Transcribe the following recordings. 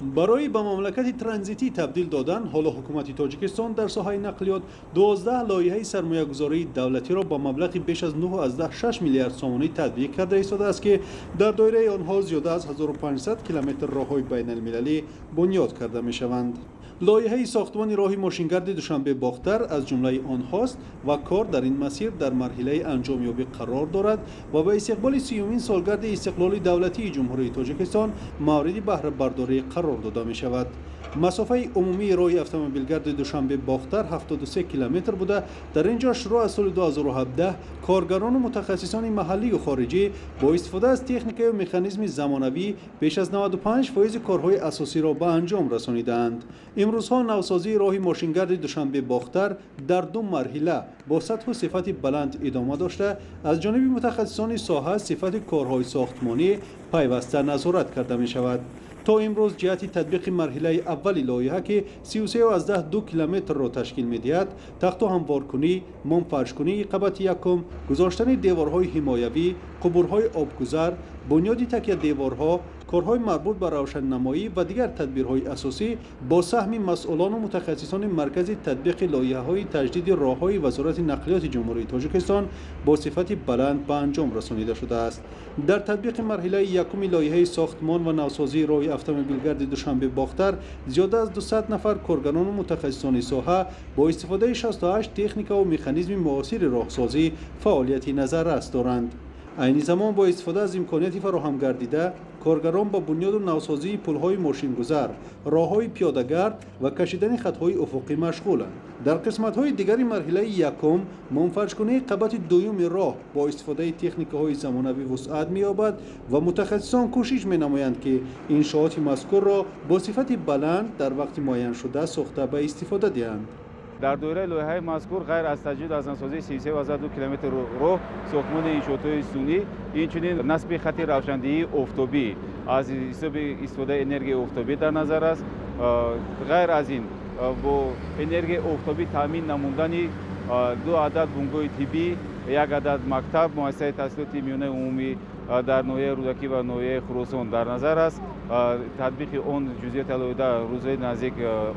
Барои ба мамлакати транзитӣ табдил додан, ҳоло ҳукумати Тоҷикистон дар соҳаи нақлиёт 12 лоиҳаи сармоягузории давлатиро ба маблағи беш аз 9,6 миллиард сомонӣ татбиқ карда истодааст, ки дар доираи онҳо зиёда аз 1500 километр роҳҳои байналмилалӣ бунёд карда мешаванд. Лоиҳаи сохтмони роҳи мошингарди Душанбе-Бохтар аз ҷумлаи онҳост ва кор дар ин масир дар марҳилаи анҷомёбӣ қарор дорад ва ба истиқболи 30-умин солгарди истиқлоли давлатии Ҷумҳурии Тоҷикистон мавриди баҳрабардорӣ қарор дода мешавад. Масофаи умумии роҳи автомобилгарди Душанбе-Бохтар 73 километр буда, дар ин ҷо шурӯъ аз соли 2017 коргарону мутахассисони маҳаллию хориҷӣ бо истифода аз техникаю механизми замонавӣ беш аз 95% корҳои асосиро ба анҷом расонидаанд. Имрӯзҳо навсозии роҳи мошингарди Душанбе-Бохтар дар ду марҳила бо сатҳу сифати баланд идома дошта, аз ҷониби мутахассисони соҳа сифати корҳои сохтмонӣ пайваста назорат карда мешавад. То имрӯз ҷиҳати татбиқи марҳилаи аввали лоиҳа, ки 33,2 километрро ташкил медиҳад, тахту ҳамворкунӣ, момфаршкунии қабати якум, гузоштани деворҳои ҳимоявӣ, қубурҳои обгузар, бунёди такядеворҳо, корҳои марбут ба равшаннамоӣ ва дигар тадбирҳои асосӣ бо саҳми масъулону мутахассисони Маркази татбиқи лоиҳаҳои таҷдиди роҳҳои Вазорати нақлиёти Ҷумҳурии Тоҷикистон бо сифати баланд ба анҷом расонида шудааст. Дар татбиқи марҳилаи якуми лоиҳаи сохтмон ва навсозии роҳи автомобилгарди Душанбе-Бохтар зиёда аз 200 нафар коргарону мутахассисони соҳа бо истифодаи 68 техникаву механизми муосири роҳсозӣ фаъолияти назаррас доранд. Айни замон бо истифода аз имконияти фароҳам гардида, коргарон ба бунёду навсозии пулҳои мошингузар, роҳҳои пиёдагард ва кашидани хатҳои уфуқӣ машғуланд. Дар қисматҳои дигари марҳилаи якум момфаршкунии қабати дуюми роҳ бо истифодаи техникаҳои замонавӣ вусъат меёбад ва мутахассисон кӯшиш менамоянд, ки иншооти мазкурро бо сифати баланд дар вақти муайяншуда сохта ба истифода диҳанд. Дар доираи лоиҳаи мазкур ғайр аз таҷдид аз навсозии 33,2 километр роҳ, сохтмони иншоотҳои сунъӣ, инчунин насби хати равшандиҳии офтобӣ аз ҳисоби истифодаи энергияи офтобӣ дар назар аст. Ғайр аз ин, бо энергияи офтобӣ таъмин намудани ду адад бунгоҳи тиббӣ, як адад мактаб, муассисаи таҳсилоти миёнаи умумӣ дар ноҳияи Рӯдакӣ ва ноҳияи Хуросон дар назар аст. Татбиқи он ҷузъиёти алоҳида рӯзҳои наздик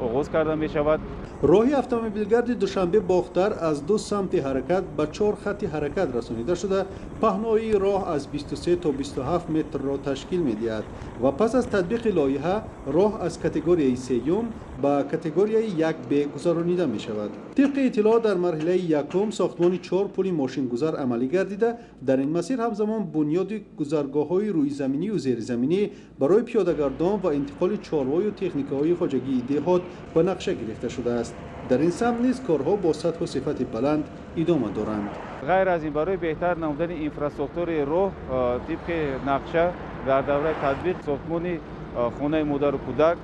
оғоз карда мешавад. Роҳи автомобилгарди Душанбе-Бохтар аз ду самти ҳаракат ба чор хатти ҳаракат расонида шуда, паҳноии роҳ аз 23 то 27 метрро ташкил медиҳад ва пас аз татбиқи лоиҳа роҳ аз категорияи сеюм ба категорияи 1Б гузаронида мешавад. Тибқи иттилоъ, дар марҳилаи якум сохтмони чор пули мошингузар амалӣ гардида, дар ин масир ҳамзамон бунёди гузаргоҳҳои рӯизаминию зеризаминӣ барои пиёдагардон ва интиқоли чорвою техникаҳои хоҷагии деҳот ба нақша гирифта шудааст. Дар ин самт низ корҳо бо сатҳу сифати баланд идома доранд. Ғайр аз ин, барои беҳтар намудани инфрасохтори роҳ, тибқи нақша дар давраи татбиқ сохтмони хонаи модару кӯдак,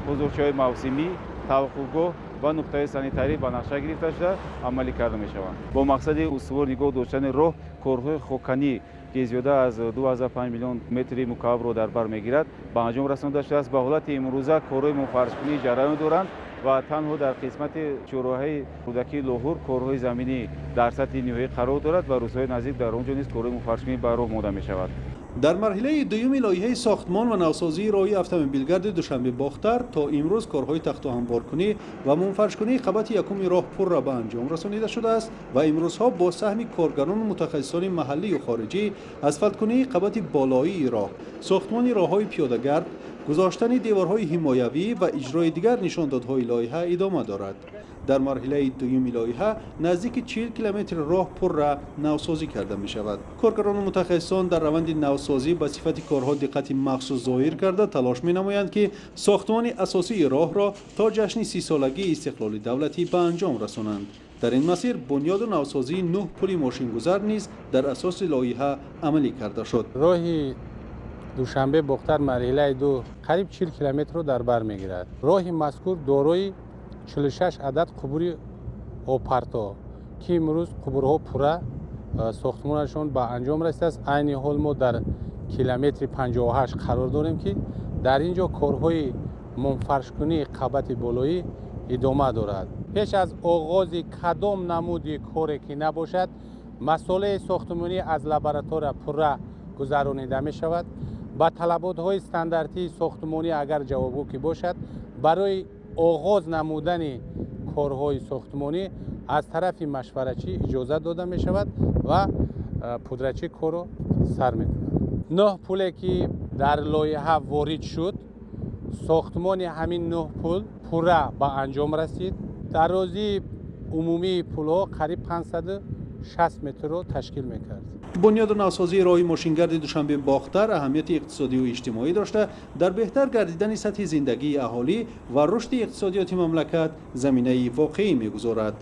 бозорчаҳои мавсимӣ, таваққуфгоҳ ва нуқтаҳои санитарӣ ба нақша гирифта шуда, амалӣ карда мешаванд. Бо мақсади устувор нигоҳ доштани роҳ, корҳои хокканӣ, ки зиёда аз 2,5 миллион метри мукаабро дар бар мегирад, ба анҷом расонда шудааст. Ба ҳолати имрӯза корҳои мунфаршкунӣ ҷараён доранд ва танҳо дар қисмати чорроҳаи Рӯдакии Лоҳур корҳои заминӣ дар сатҳи ниҳоӣ қарор дорад ва рӯзҳои наздик дар он ҷо низ корҳои мунфаршкунӣ ба роҳ монда мешавад. Дар марҳилаи дуюми лоиҳаи сохтмон ва навсозии роҳи автомобилгарди Душанбе-Бохтар то имрӯз корҳои тахту ҳамворкунӣ ва мунфаршкунии қабати якуми роҳ пурра ба анҷом расонида шудааст ва имрӯзҳо бо саҳми коргарону мутахассисони маҳаллию хориҷӣ асфалткунии қабати болоии роҳ, сохтмони роҳҳои пиёдагард, гузоштани деворҳои ҳимоявӣ ва иҷрои дигар нишондодҳои лоиҳа идома дорад. Дар марҳилаи дуюми лоиҳа наздики 40 километри роҳ пурра навсозӣ карда мешавад. Коргарону мутахассисон дар раванди навсозӣ ба сифати корҳо диққати махсус зоҳир карда, талош менамоянд, ки сохтмони асосии роҳро то ҷашни 30-солагии истиқлоли давлатӣ ба анҷом расонанд. Дар ин масир бунёду навсозии нӯҳ пули мошингузар низ дар асоси лоиҳа амалӣ карда шуд. Роҳи Душанбе Бохтар марҳилаи ду қариб 40 километрро дар бар мегирад. Роҳи мазкур дорои 46 адад қубури обпарто, ки имрӯз қубурҳо пурра сохтмонашон ба анҷом расидааст. Айни ҳол мо дар километри 58 қарор дорем, ки дар ин ҷо корҳои момфаршкунии қабати болоӣ идома дорад. Пеш аз оғози кадом намуди коре ки набошад, масолеҳи сохтмонӣ аз лаборатория пурра гузаронида мешавад. Ба талаботҳои стандартии сохтмонӣ агар ҷавобгӯ ки бошад, барои оғоз намудани корҳои сохтмонӣ аз тарафи машваратчӣ иҷозат дода мешавад ва пудрачӣ корро сар мекунад. Нӯҳ пуле ки дар лоиҳа ворид шуд, сохтмони ҳамин нӯҳ пул пурра ба анҷом расид. Дарозии умумии пулҳо қариб 560 метрро ташкил мекард. Бунёду навсозии роҳи мошингарди Душанбе Бохтар аҳамияти иқтисодию иҷтимоӣ дошта, дар беҳтар гардидани сатҳи зиндагии аҳолӣ ва рушди иқтисодиёти мамлакат заминаи воқеӣ мегузорад.